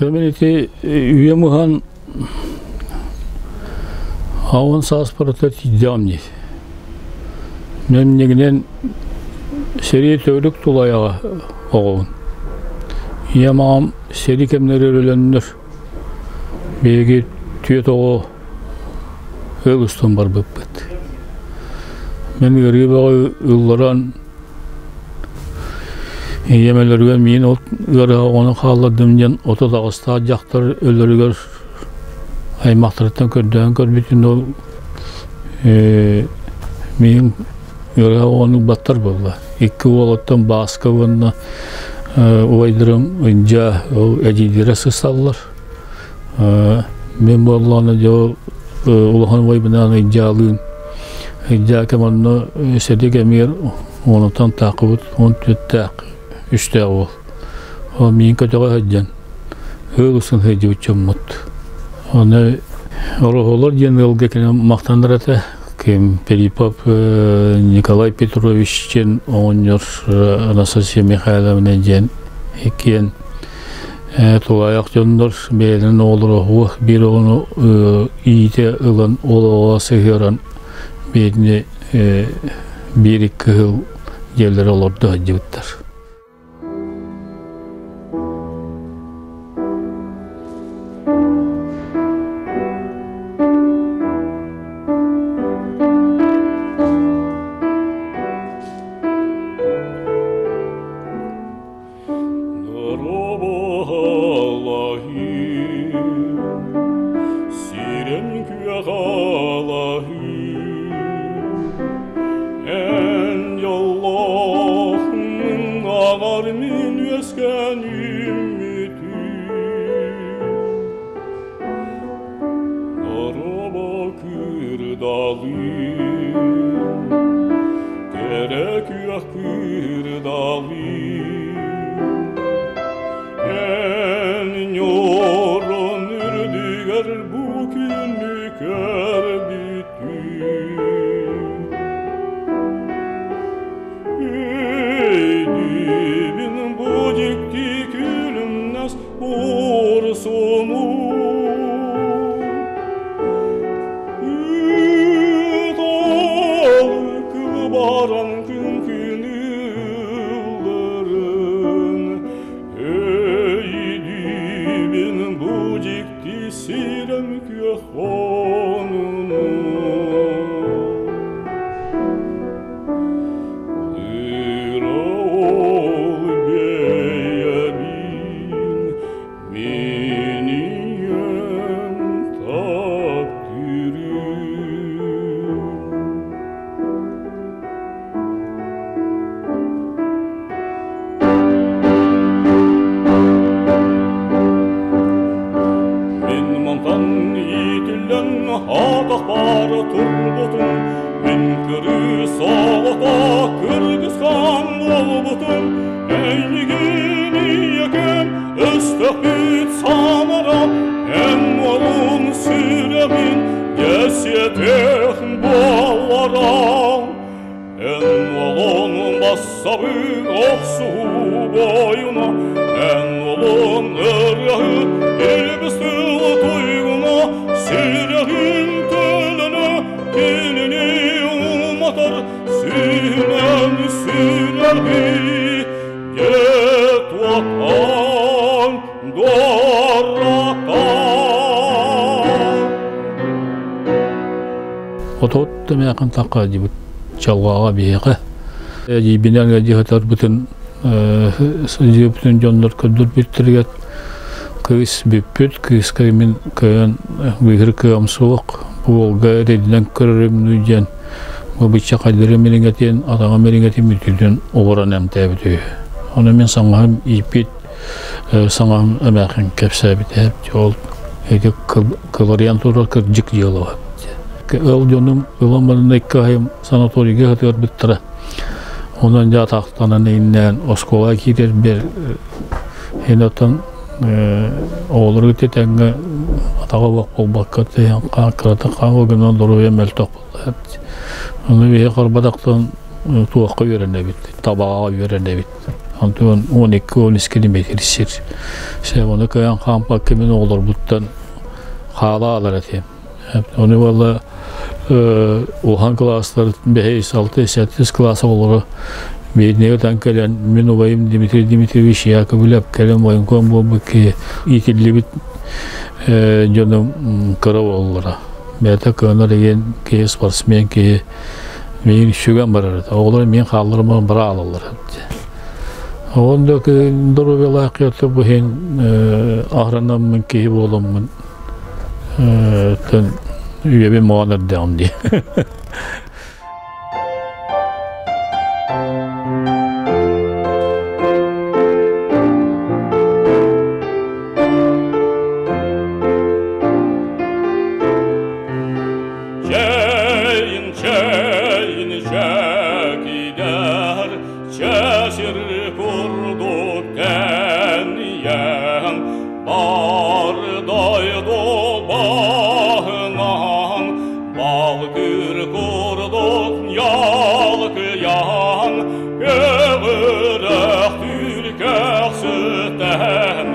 Мен ити үйэм ыһан аҕыс сааспар тиийдэҕим дии. Мин сэрии төгүрүк тулайаҕа оҕобун. Ийэм аҕам сэрии кэмнэригэр өлөннөр биһиги түөрт оҕо ыал устун барбыппыт. Мин ыарыы бөҕө ылларан ийэм өлөрүгэр миин от ыарыһах оҕону хааллардым диэн 38-таах дьахтар өлөрүгэр аймахтарыттан көрдөһөн көрбүтүн ол миин ыарыһах оҕону ылбаттар буолла. Икки уолуттан Бааска уонна убайдарым Ындьа ол эдьиийдэрэ сысталлар. Мин буоллаҕына дьэ ол улахан убайбынаан Ындьаалыын Ындьаа кэм онно сэрии кэмигэр уонуттан тааххыбыт 14-тээх үстээх уол. Ол миин көтөҕө сылдьан ыал устун сылдьыбыт дьоммут. Оны Ороһолор диэн ыалга кини махтанар этэ. Ким Пилипов Николай Петрович диэн оҕонньор Анастасия Михайловна диэн иккиэн тулаайах дьоннор бэйэлэрин оҕолоро оһуох биир оҕону иитэ ылан ол оҕоҕо сыһыаран бэйэтини биир икки сыл дьиэлэрэ олордо сылдьыбыттар. Сирен күөх алаһын Эн дьоллоохмун аҕар мин үөскэн үүммүтүм Доруобо кырдалым Кэрэ күөх кырдалым Эн ньуорун үрдүгэр бу күнү көрбүтүм Өйдүүбүн бу дьикти күлүмнэс урсуну Ыталык баран күн күнүллэрин Өйдүүбүн бу дьикти сирэм күөх хонууну Ыра ол бэйэбин мин ийэм таптыырын. Мин мантан иитиллэн атахпар турбутум, мин кырыыс оҕото кыргызхан буолбутум, эйигин ийэкэм өстөхпүт санарам, эн уолун сүрэҕин дьэсиэтэх буоларам. Эн уолун бассабы охсуһуу буойуна, эн уолун ырыаһыт илбис тыл туйгуна, сүрэҕин төлөнө кинини уматар сүүнэн сүрэҕи дьэ туотан дуоратар. Отут эмээхин тахха дьибит чалҕаҕа биһиэхэ эдьиийбинэн ыалдьыһытарбытын сылдьыбытын дьоннор көрдөрбүттэригэр кыыс бүппүт кыыска мин кыайан быыһыр кыам суох уолга эрэйдэнэн көрөрүм диэн бу бычча хайдары мириҥэтин атаҕа мириҥэтин бүтүнүн олорон эмтээбит үһү ону мин саҥаһым ииппит саҥаһым эмээхин кэпсээбитэ ол ити кыларыйан турар кырдьык дьыала Ыл дьонум ылан баран икки айым санаторийга сытыарбыттара. Онон дьэ атахтанан иҥнээн оскуолаҕа киирэрбэр ин оттон оҕолору кытта тэҥҥэ атаҕа уох буолбакка кырата хаан гынан доруобуйа мөлтөх буолла. Ону биһи хорбатахтан туохха үөрэнэбит, табаҕа үөрэнэбит. Онтон 12-13 километр сир. Сэ оны кыайан хаампакка мин оҕолорбуттан хаалаалар этим. Оны буолла улахан кылаастар бэһис, алтыс, сэттис кылаас оҕолоро биирнэгэ кэлэн мин убайым Дмитрий Дмитриевич Яковлев кэлэн военком буолбут киһи иитиллибит дьонум кыра буоллара. Бэйэтэ кыанар деген киһи спортсмен киһи миин сүгэн барар этэ. Оҕолор миин хаалларыман бара алаллар этэ. Онда доруобуйалаах киһи бу иһин аһранаммын киһи буоламмын үйэбин моҕон эрдэҕим дии. Чэйин, чэйин, чэкидэр, чэсир курдук тэнийэн, бардайду баһынан, балкыр курдук ялкыян, көҕүрэх түркэхсүтэн,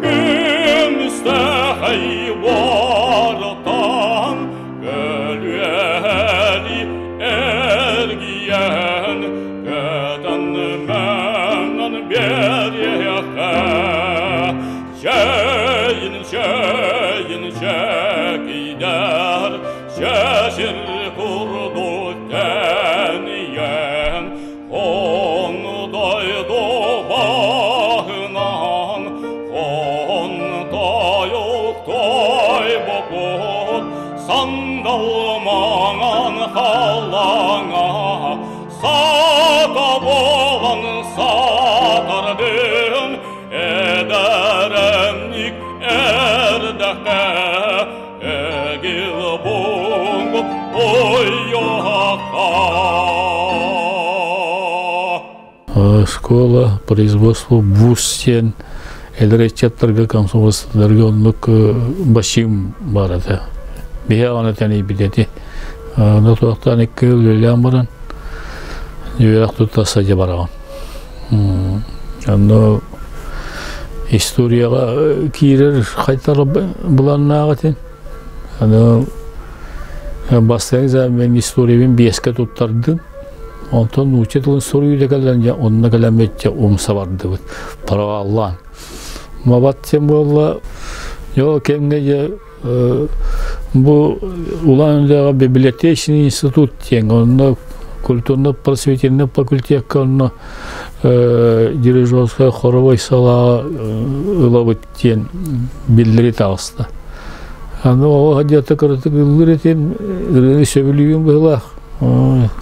көмүстэхэй уортан, Көлүөһэли эргийэн, көтөн мэҥэн биэриэххэ. Чэйин, чэйин, чэкийдэр, чэсир курдук тэнийэн, Хоҥдойду баһынан, хонтойук тойбопут, сандал маҥан халлаҥа, сата буолан сатардын, эдэрэмник эрдэххэ, эгил буҥ ойоһахха. Школа производства вуз диэн эдэр ыччаттарга комсомолецтарга оннук башим бар этэ. Биһи аны тэнийбит эти. Ону туохтаан икки үлэлээн баран үөрэх тутта садьа бараҕын. Онно историяҕа киирэр хайтар быланнаах этин. Аны бастакы экзамен историябын биэскэ туттардым. Онтон нуучча тылын суруйуута кэлэн дьэ онно кэлэммит дьэ умса бардыбыт. Проваллаан. Мабат тем буолла Йо кэмҥэ дьэ бу Улан-Удэҕэ библиотечный институт диэн онно культурно-просветительный факультекка онно дирижерскай хоровой салаа ылабыт диэн биллэри таҕыста. Аны оҕо дьиэтэ кыратык ыллыр этим, ырыаны сөбүлүүбүн быһыылаах.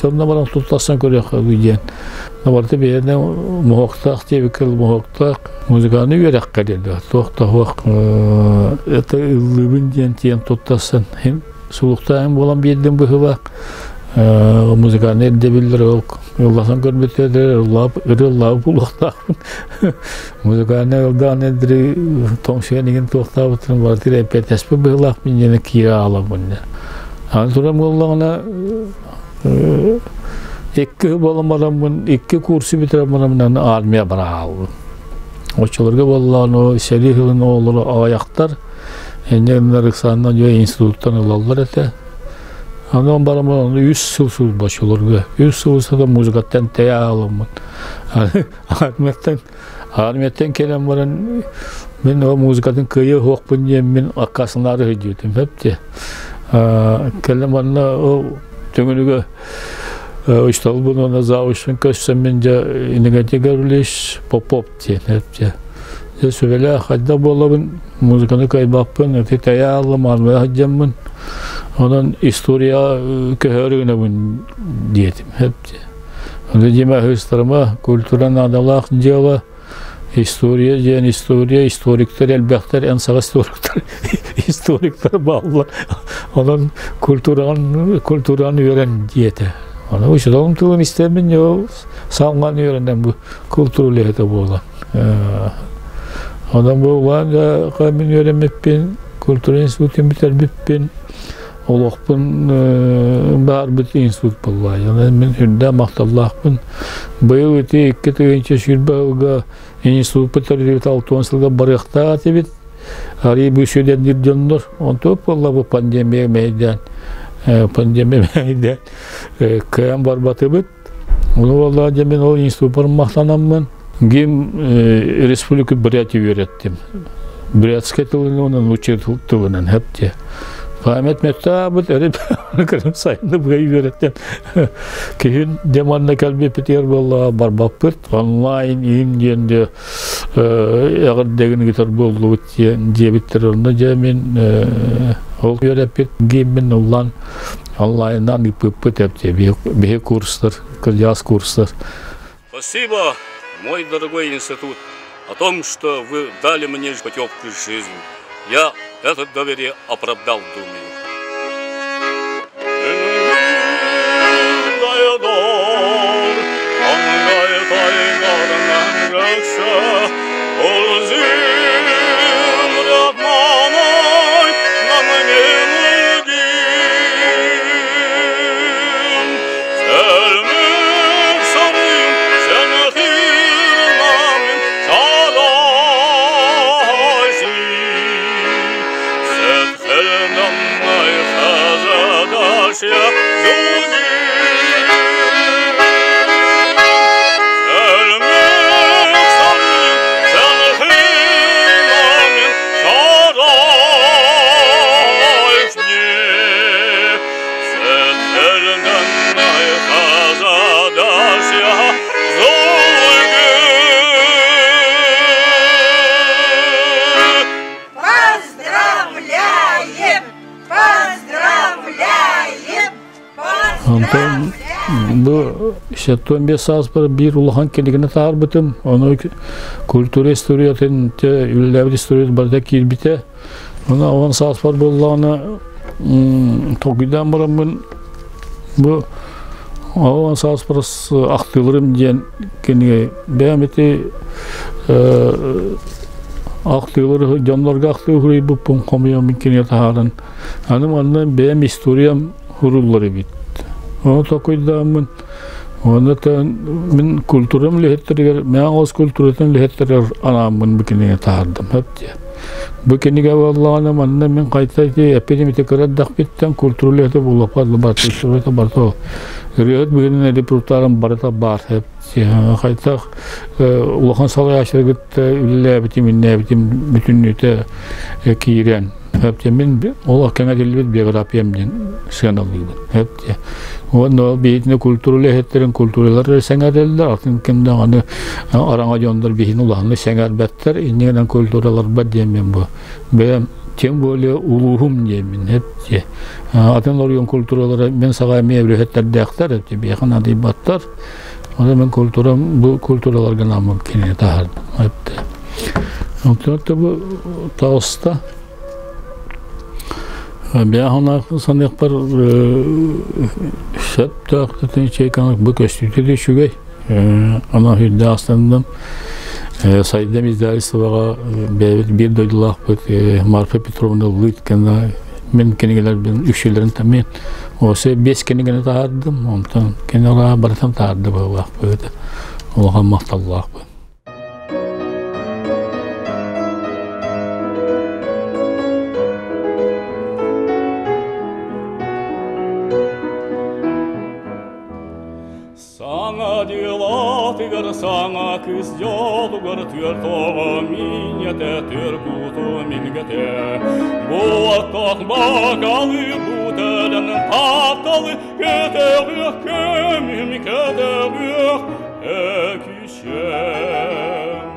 Тонна баран туттарсан көрүөххэ диэн. Барыта бэйэтинэн моһуоктаах диэбиккэ моһуоктаах музыканы үөрэххэ диэн туох да суох это ыллыыбын диэн тиийэн туттарсан сулуктааһын буолан биэрдим быһыылаах. Музыкальный ирдэбиллэр ол ылласан көрбүттэр ыллаап ырыаллаабы булуохтаахпын. Музыкальный ылдаан эдри тоҥсуйан игин туохтаабытын барытыр эппиэтэспит быһыылаахпын диэн киирэ аалабын. Аны туран буоллаҕына икки буолан бараммын икки курсу бүтэрэн бараммын армия бара хаалбын. Оччолорго буоллаҕына сэрии сылын оҕолоро аҕыйахтар инньэ гыннар ыксааннан дьэ институттан ылаллар этэ. Онон бараммын үс сыл сылбаччыларга үс сыл устата музыкаттан тэйэ аҕаламмын. Армияттан армияттан кэлэн баран мин ол музыкатын кыайа суохпун диэн мин аккаастанаары сылдьыбытым сөп Кэлэн манна ол төҥүлүгэ учталбын уонна заочно көрсөн мин дьэ Иннокентий Гаврильевич Попов диэн сөп дьэ сүбэлээх хайдах буолабын музыканы кыайбаппын ити тэйэ ааллым армия сылдьаммын онон история көһөөрү гынабын диэтим сөп Ону дима ыһыыстарыма культура наадалаах дьыала история диэн история историктар элбэхтэр эн саҕа историктар историктар бааллар онон культураҕын культураҕын үөрэн диэтэ ону учууталым тылын истэммин ол саҥҥан үөрэнэн бу культура үлэһитэ буолан онон бу улаан мин үөрэммиппин культура институтун бүтэрбиппин. Олохпун баарбыт институт буолла. Мин үрдэ махталлаахпын. Быйыл ити 2020 сылга институппут тэриллибит 60 сылга барыахтаах этибит. Арый бу сүдэннир дьоннор, онтуоп буолла бу пандемия мэйдээн, пандемия мэйдээн кыайан барбатыбыт. Ону буолла дьэ мин ол институппар махтанаммын, гим республика Бурятия үөрэттим. Бурятскай тылынан уонна нуучча тылынан хэп Память мечтаабыт эрэ кырым сайынны быай үөрэттим. Киһин демонна кэлбиппитигэр буолла барбаппыт. Онлайн им диэн де эҕэрдэгин гитар буоллубут диэн диэбиттэр. Онно дьэ мин ол үөрэппит гиммин уллан онлайннан ыыппыппыт эбит биһи курстар, кырдьаҕас курстар. Спасибо, мой дорогой институт, о том, что вы дали мне путевку в жизнь. Я это доверие оправдал, думаю. Поздравляем! Поздравляем! Онтон бу 75 сааспар биир улахан кинигини таһаарбытым. Ону культура историятын үлэлээбит история барыта киирбитэ. Ону он сааспар буоллаҕына толкуйдаан бараммын бу он сааспар ахтыыларым диэн кинигэ бэйэм ити ахтыылары дьоннорго ахтыы суруйбуппун хомуйаммын кинигэ таһааран аны манна бэйэм историям суруллар эбит. Ону толкуйдааммын уонна мин культурам үлэһиттэригэр мэҥэ оҕус культуратын үлэһиттэригэр анааммын бу кинигэ таһаардым сөп диye. Бу кинигэ буоллаҕына манна мин хайта ити эппитим ити кыра эрдэхпиттэн культура үлэһитэ буолуохпар барыта барыта ырыаһыт быһыытынан репертуарым барыта баар сөп Хайдах улахан салайааччылары кытта үлэлээбитим, иннээбитим бүтүннүүтэ киирэн мин ол кэҥэтиллибит биографиям диэн сыаналыыбын. Уонна ол биһитини культура үлэһиттэрин культуралар сэҥээрэллэр, атын ким даҕаны араҥа дьоннор биһини улаханнык сэҥээрбэттэр, иннигинэн культураларбат диэн мин бу бэйэм тем более улууһум диэммин эп атын оройуон культуралара мен саҕа эмиэ үлэһиттэрдээхтэр биэхэ наадыйбаттар. Оны мен культурам бу культураларга намым кинини таһардым. Эпте. Онтон бу таҕыста. Бэйэхона саныахпар сөптөөх чейканык бу көстүүтэ да үчүгэй. Ана үрдэ астандым. Сайдам издательствоҕа бэйэбит биир дойдулаахпыт Марфа Петровна Лыткина мин кинигэлэрбин үксүлэрин таммын Осы бес кинигени таһаардым, онтон киноға барытын таһаарды быһыылаахпыт. Улахан махталлаахпын. Саҥа дьыалатыгар саҥа кыыс дьолугар түөрт оҕо миинньэтэ, түөр куту мингэтэ. Буоттах бакалы бутэлэн тапталы көтөҕүөх көмүм көтөҕүөх өкүшем.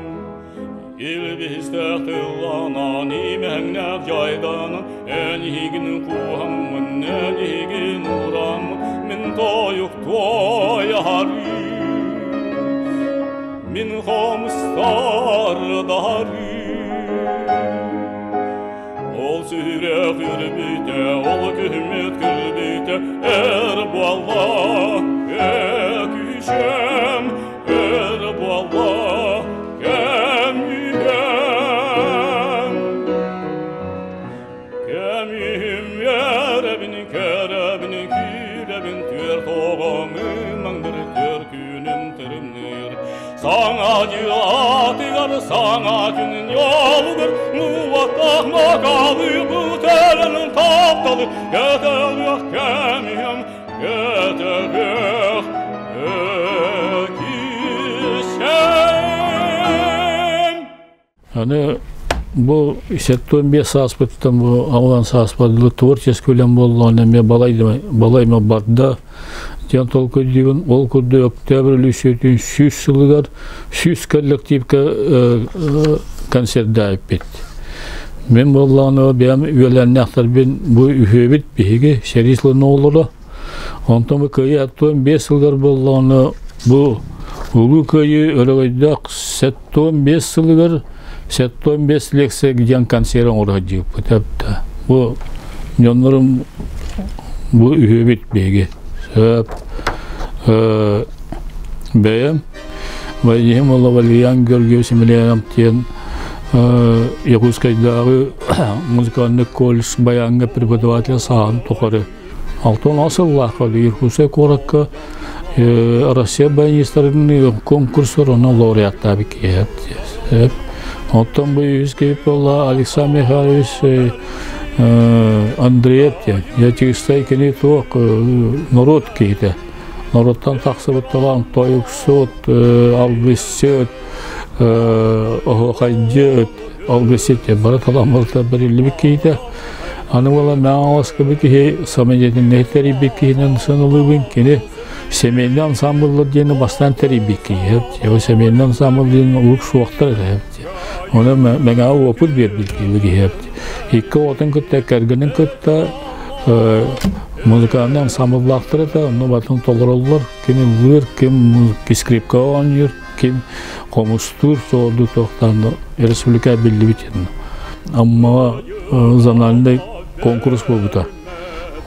Илбистээх тылланан имэҥнээх дьайданан эн иһигин кууһаммын, эн иһигин ураммын, мин тойук туойарым. Мин хомустар дарым. Ол сүрэх үрбүтэ, ол күммүт күлбүтэ, эр буолла, өкүшем, эр буолла, кэмиһем. Кэмиһим эрэбин Саҥа дьыл аатыгар, саҥа күн ньолугар, муоттах макалы бүтэрэн тапталы кэтэҕиэх кэмиэм, кэтэҕиэх кисэм. Аны бу 75 сааспыттан бу 60 сааспар дылы творческий үлэм буоллаҕына эмиэ балайма барда диэн толкуйдуубун. Ол курдук Октябрь революциятын 100 сылыгар 100 коллективка концерттаабыппыт. Мин буоллаҕына бэйэм үөлээннээхтэрбин бу үһүөбүт биһиги сэрии сылын оҕолоро. Онтон бу Кыайыы 65 сылыгар буоллаҕына бу Улуу Кыайыы өрөгөйдөөх 75 сылыгар 75 лекция диэн концерт оҥоро сылдьыбыппыт. Бу дьоннорум бу үһүөбүт биһиги. Сөп. Бэйэм Владимир Валерьян Георгиевич Емельянов диэн Якутскайдааҕы музыкальный колледж баяҥҥа преподаватель сааһын тухары 66 сыллаахха Иркутскай куоракка Россия баянистарын конкурсор онно лауреаттаабыт киһи. Оттон бу үһүс киһи буолла Александр Михайлович Андреев диэн. Я чистай кини туох норуот киһитэ. Норуоттан тахсыбыт талаан тойуксут, алгысчыт, оһуохайдьыт, алгысчыт диэн бары талаан барыта бэриллибит киһитэ. Аны буола Мэҥэ киһи самодеятельнай тэрийбит киһинэн сыаналыыбын. Кини семейный ансамбллар диэни бастаан тэрийбит киһи. Семейный ансамбл диэн улук суохтар этэ. Оны Мэҥэҕэ опыт биэрбит киһи. Икки оҕотун кытта, кэргэнин кытта музыкальный ансамбллаахтар этэ, онно батын толороллор. Ким ыллыыр, ким скрипка оонньуур, ким хомустуур, соорду туохтаан республика биллибит. Аммаҕа зональный конкурс буолбута.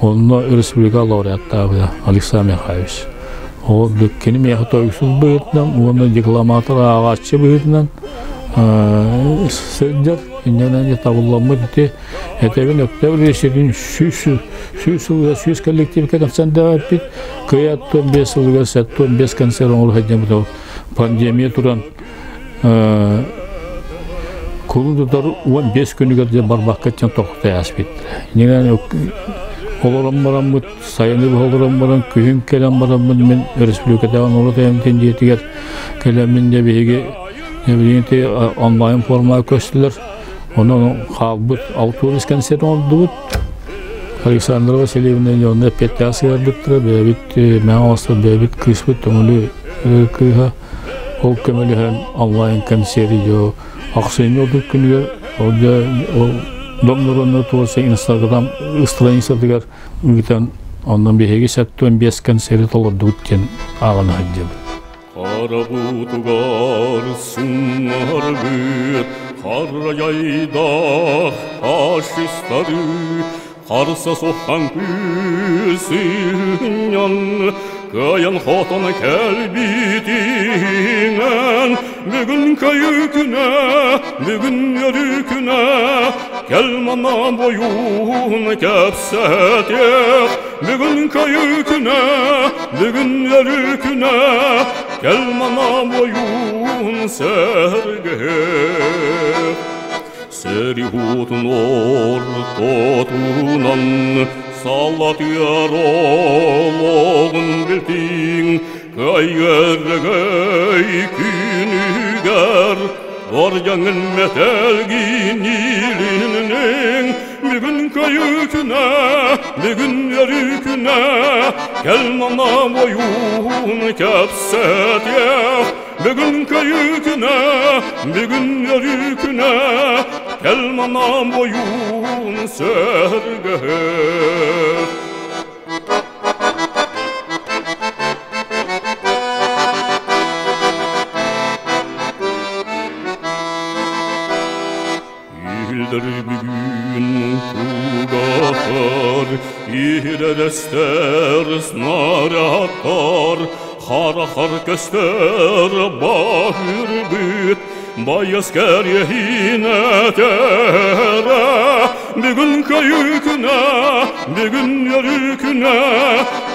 Онно республика лауреаттаабыта Александр Михайлович. Ол кини миэхэ тойуксут быһыытынан уонна декламатор ааҕааччы быһыытынан сылдьар. Иннинэн табылламмыт ити этэбин Өктөөп рейсерин 100 сылга 100 коллективка концерт Кыайаттан 5 сылыгар 75 концерт оҥоро сылдьабыт. Пандемия туран кулун тутар 15 күнүгэр дьэ барбакка тохтой ааспыт. Иннинэн олорон бараммыт, сайыны олорон баран, күһүн кэлэн бараммыт мин республикатааҕы норуот айымньытын дьиэтигэр кэлэммин дьэ биһиги билигин онлайн формаҕа көстүлэр. Онон хаалбыт 60 концерт оҥордубут. Александра Васильевна онно эппиэттээх сыһыарбыттара, бэйэбит Мэҥэ Хаҥаластар бэйэбит кыыспыт Төҥүлү кыыһа ол көмөлөһөн онлайн концерт ахсынньы 30 күнүгэр ол дьэ ол Дом народного творчества инстаграм страницатыгар ыытан онон биһиги 75 концерт толордубут диэн ааҕына сылдьабыт. Харабутугар суннарбыт, харайайдах фашистары, харса сухан күсүнньан, кыайан хотон кэлбитиҥэн, бүгүн Кыайыы күнэ, бүгүн үөрүү күнэ, кэл манна буойун кэпсэтиэх, бүгүн Кыайыы күнэ, бүгүн үөрүү күнэ, кэл манна буойун сэһэргэһиэх. Сэрии уотун ортотунан саллатыар олоҕун билтиҥ, Кыайыы күнүгэр ордьаҥын мэтээлгин иилинниҥ. Бүгүн Кыайыы күнэ, бүгүн үөрүү күнэ, кэл манна буойун кэпсэтиэх. Бүгүн Кыайыы күнэ, бүгүн үөрүү күнэ, кэл манна буойун сэһэргэһиэх. Иһиллэр бүгүн кулгаахпар, иһирэр эстэр снарядтар, харахпар көстөр баһырбыт, байыас кэриэһин этэрэ. Бүгүн Кыайыы күнэ, бүгүн үөрүү күнэ,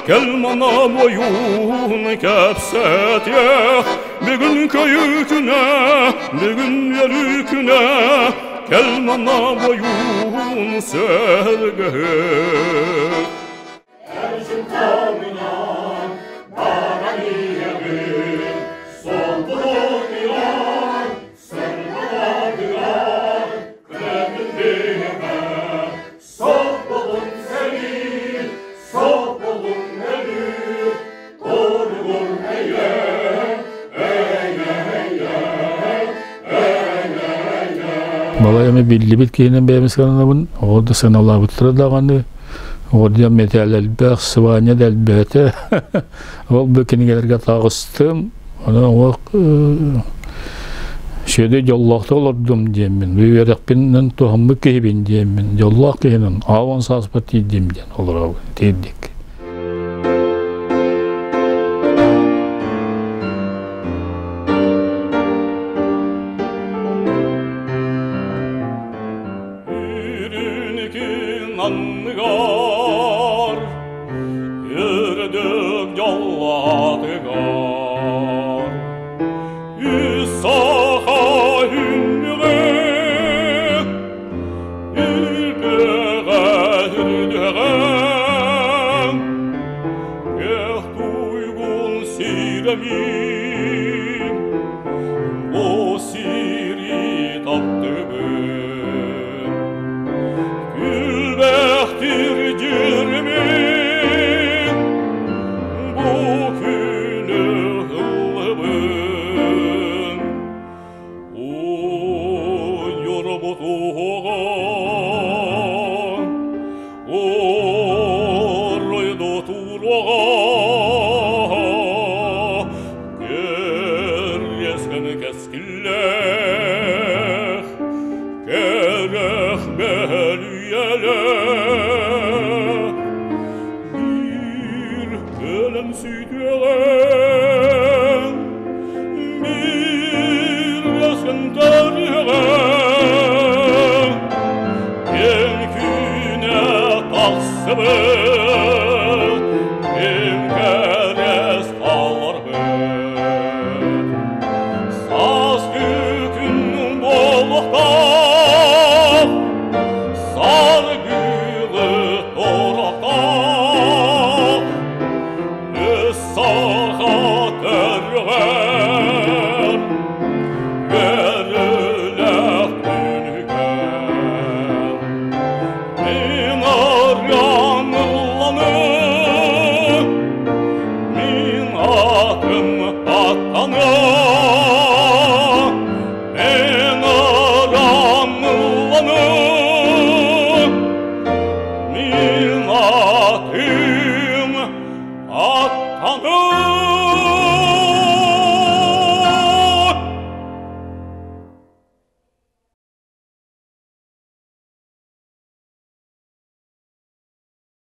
кэл манна буойун кэпсэтиэх. Бүгүн көйүү күнэ, бүгүн үөрүү күнэ, Кэл манна бойуун сэргэһэ. Балай эми биллибит киһинэн бэйэм сыаналабын, оҕо да сыаналаабыттара даҕаны, оҕо металл элбэх, сыбаанньа да элбээтэ. Ол бу кинигэлэргэ таҕыстым, онон оҕо Сүөдэй дьоллоохтук олордум диэммин, үөрэхпинэн туһаммыт киһибин диэммин, дьоллоох киһинэн аҕа сааспар тиийдим диэн олоробун, тиийдик. Үрүнүкүн анныгар, үрдүк дьоллоотугар, үс саха үннүгэ, үрдүгэ үрдүгэ, кэх туйгун сирэмин, бу сири таптыбын. Күлбэхтир дьүрүмүн, бу күнү ыллыбын. Уйурбутуоҕа, оройдотуруоҕа, кэриэскен кэскиллээх, кэрэх бэлүйэлээх, биир кэлэн сүтүөҕэҥ, биир эскен.